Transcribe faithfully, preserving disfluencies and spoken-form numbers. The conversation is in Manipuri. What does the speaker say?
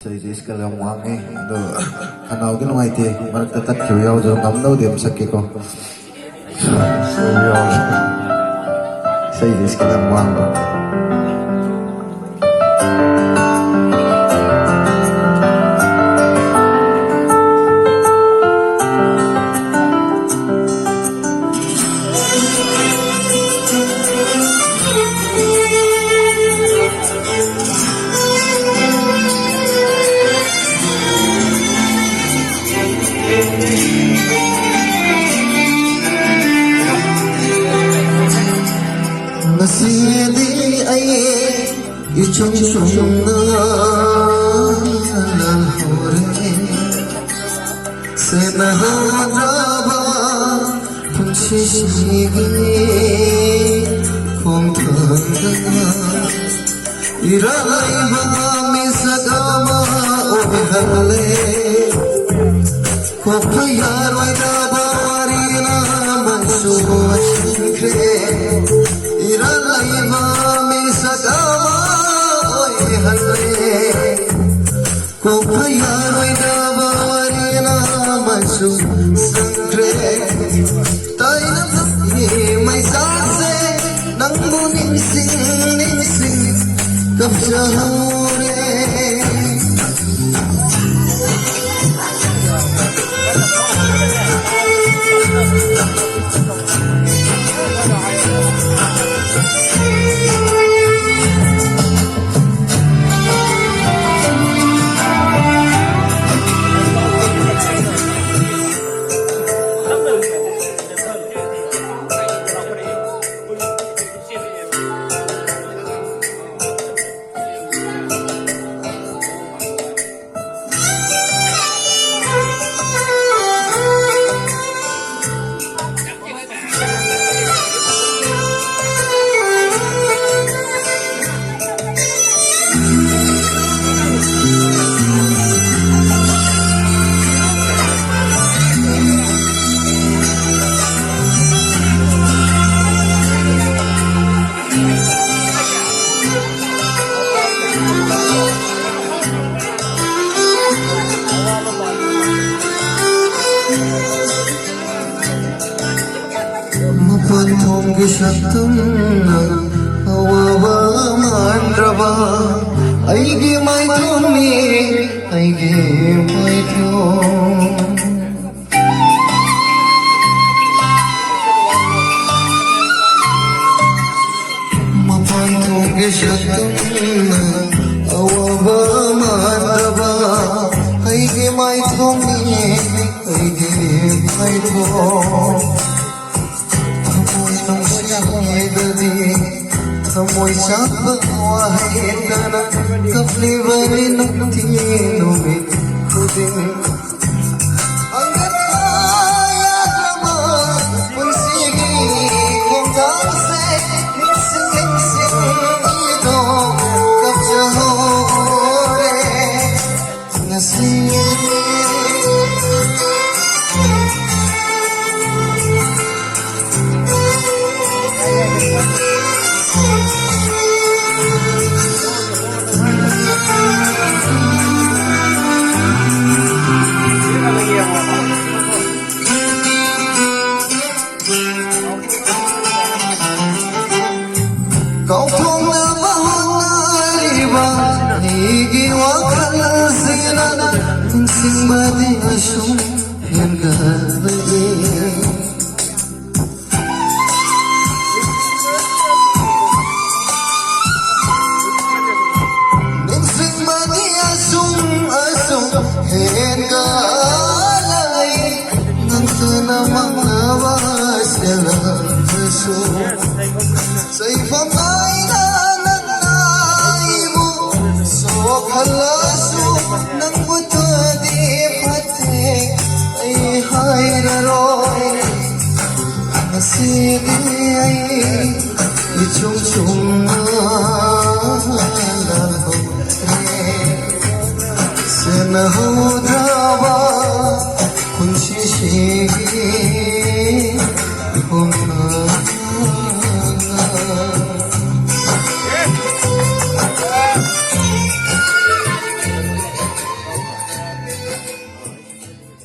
ꯏꯁꯩꯁꯦ ꯏꯁꯀꯦꯜ ꯌꯥꯝ ꯋꯥꯡꯉꯦ, ꯑꯗꯣ ꯈꯅꯥꯎꯗꯤ ꯅꯨꯡꯉꯥꯏꯇꯦ, ꯃꯔꯛꯇ ꯇꯠꯈꯤꯕ ꯌꯥꯎꯖꯔꯣ, ꯉꯝꯗꯧꯗꯤ ꯑꯗꯨꯝ ꯁꯛꯀꯦꯀꯣ꯫ ꯏꯁꯩꯁꯦ ꯏꯁꯀꯦꯜ ꯌꯥꯝ ꯋꯥꯡꯕ꯫ ꯉꯁꯤꯗꯤ ꯑꯩ ꯏꯆꯨꯝ ꯆꯨꯝꯅ ꯂꯥꯜꯍꯧꯔꯦ꯫ ꯁꯦꯟꯅꯍꯧꯗ꯭ꯔꯕ ꯄꯨꯟꯁꯤꯁꯤꯒꯤ ꯈꯣꯡꯊꯥꯡꯗ ꯏꯔꯥꯏꯕ ꯃꯤꯁꯛ ꯑꯃ ꯑꯣꯏꯍꯜꯂꯦ꯫ ꯀꯣꯛꯄ ꯌꯥꯔꯣꯏꯗꯕ ꯋꯥꯔꯤ ꯑꯃꯁꯨ ꯂꯣꯏꯁꯤꯟꯈ꯭ꯔꯦ꯫ ꯏꯔꯥꯏꯕ ꯃꯤꯁꯛ ꯑꯃ ꯑꯣꯏꯍꯜꯂꯦ꯫ ꯀꯣꯛꯄ ꯌꯥꯔꯣꯏꯗꯕ ꯋꯥꯔꯤ ꯑꯃꯁꯨ ꯁꯪꯈ꯭ꯔꯦ꯫ ꯇꯥꯏꯅꯕꯒꯤ ꯃꯩꯁꯥꯁꯦ ꯅꯪꯕꯨ ꯅꯤꯡꯁꯤꯡ ꯅꯤꯡꯁꯤꯡ ꯀꯞꯆꯍꯧꯔꯦ꯫ ꯁꯛꯇꯝꯅ ꯑꯋꯥꯕ ꯃꯥꯟꯗ꯭ꯔꯕ ꯑꯩꯒꯤ ꯃꯥꯏꯊꯣꯡꯅꯤ, ꯑꯩꯒꯤ ꯃꯥꯏꯊꯣꯡ꯫ ꯃꯄꯥꯟ ꯊꯣꯡꯒꯤ ꯁꯛꯇꯝꯅ ꯑꯋꯥꯕ ꯃꯥꯟꯗ꯭ꯔꯕ ꯑꯩꯒꯤ ꯃꯥꯏꯊꯣꯡꯅꯤ, ꯑꯩꯒꯤ ꯃꯥꯏꯊꯣꯡ꯫ ꯊꯃꯣꯏ ꯅꯨꯡꯁꯤꯗꯗꯤ ꯊꯃꯣꯏ ꯆꯥꯛꯄ ꯋꯥꯍꯩꯗꯅ ꯀꯞꯂꯤꯕꯅꯤ ꯅꯨꯡꯇꯤ ꯅꯨꯃꯤꯠ ꯈꯨꯗꯤꯡ꯫ ꯍꯪꯒꯠꯄ ꯌꯥꯗ꯭ꯔꯕ ꯄꯨꯟꯁꯤꯒꯤ ꯈꯣꯡꯊꯥꯡꯁꯦ ꯅꯤꯡꯁꯤꯡ ꯅꯤꯡꯁꯤꯡ ꯑꯩꯗꯣ ꯀꯞꯆꯍꯧꯔꯦ꯫ ꯀꯥꯎꯊꯣꯛꯅꯕ ꯍꯣꯠꯅꯔꯤꯕ ꯑꯩꯒꯤ ꯋꯥꯈꯜꯁꯤꯅ ꯅꯤꯡꯁꯤꯡꯕꯗꯤ ꯑꯁꯨꯝ ꯍꯦꯟꯒꯠꯂꯛꯏ꯫ ꯅꯤꯡꯁꯤꯡꯕꯗꯤ ꯑꯁꯨꯝ ꯑꯁꯨꯝ ꯍꯦꯟꯒꯠꯂꯛꯏ꯫ ꯅꯪꯇꯅ ꯃꯥꯡꯅꯕ ꯁꯦꯜꯂꯝꯗ꯭ꯔꯁꯨ ꯆꯩꯐꯝ ꯅꯥꯏꯅ ꯅꯪꯅ ꯑꯩꯕꯨ ꯁꯣꯛꯍꯜꯂꯁꯨ ꯅꯪꯕꯨ ꯇꯣꯗꯤ ꯐꯠꯇꯦ ꯑꯩ ꯍꯥꯏꯔꯔꯣꯏ꯫ ꯉꯁꯤꯗꯤ ꯑꯩ ꯏꯆꯨꯝ ꯆꯨꯝꯅ ꯂꯥꯜꯍꯧꯔꯦ꯫ ꯁꯦꯟꯅꯍꯧꯗ꯭ꯔꯕ ꯄꯨꯟꯁꯤꯁꯤꯒꯤ